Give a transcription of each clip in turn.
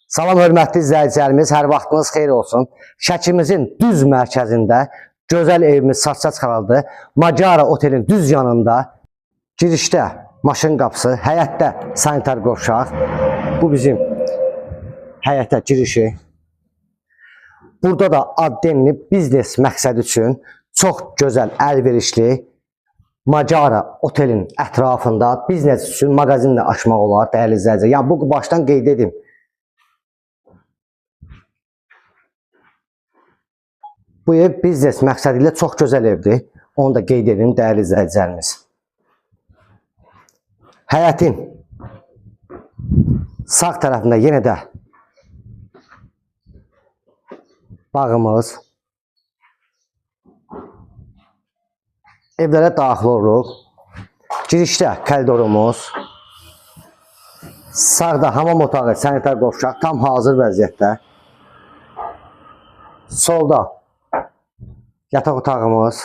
Salam hörmətli izləyicilərimiz, hər vaxtınız xeyir olsun. Şəkimizin düz mərkəzində gözəl evimiz satışa çıxarıldı. Macara otelin düz yanında girişdə maşın qapısı, həyətdə sanitar qovşaq. Bu bizim həyətə girişi. Burada da addenli biznes məqsədi üçün çox gözəl, əlverişli Macara otelin ətrafında biznes üçün mağazin də açmaq olar, dəyərli izləyicilər. Yəni bu başdan qeyd edim. Bu ev biznes məqsədi ilə çox gözəl evdir. Onu da qeyd edim, dəyərli izləyicilərimiz. Həyətin sağ tərəfində yenə də bağımız. Evlərə daxil oluruq. Girişdə koridorumuz. Sağda hamam otağı, sanitar qovşaq tam hazır vəziyyətdə. Solda yataq otağımız.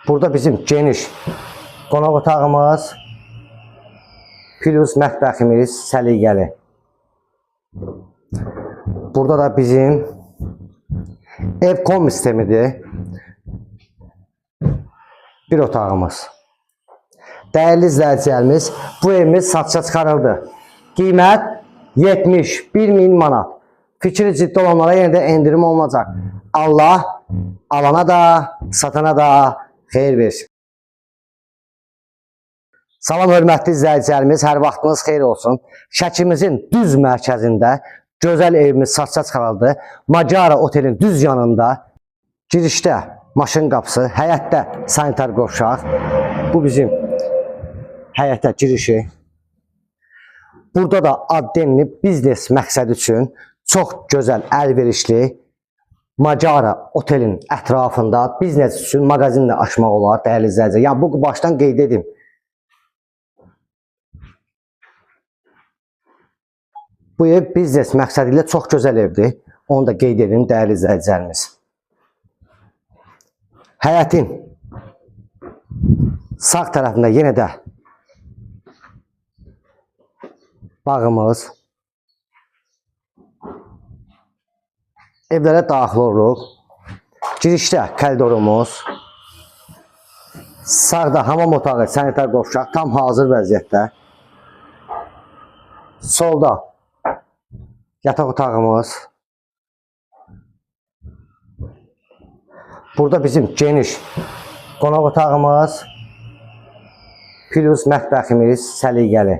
Burada bizim geniş qonaq otağımız, plus mətbəximiz səliqəli. Burada da bizim ev kom sistemidir. Bir otağımız. Dəyərli izləyicilərimiz, bu evimiz satışa çıxarıldı. Qiymət 71 min manat. Fikri ciddi olanlara yenə də endirim olunacaq. Allah alana da, satana da xeyir versin. Salam hörmətli izləyicilərimiz, hər vaxtınız xeyir olsun. Şəkimizin düz mərkəzində gözəl evimiz satışa çıxarıldı. Macara otelin düz yanında girişdə maşın qapısı, həyətdə sanitar qovşaq. Bu bizim həyətə girişi. Burada da addenli biznes məqsədi üçün çox gözəl, əlverişli Macara otelin ətrafında biznes üçün mağazin də açmaq olar, dəyərli izləyicilər. Yəni bu başdan qeyd edim. Bu ev biznes məqsədi ilə çox gözəl evdir. Onu da qeyd edim, dəyərli izləyicilərimiz. Həyətin sağ tərəfində yenə də bağımız. Evlərə daxil oluruq. Girişdə koridorumuz. Sağda hamam otağı, sanitar qovşaq tam hazır vəziyyətdə. Solda yataq otağımız. Burada bizim geniş qonaq otağımız, plus mətbəximiz səliqəli.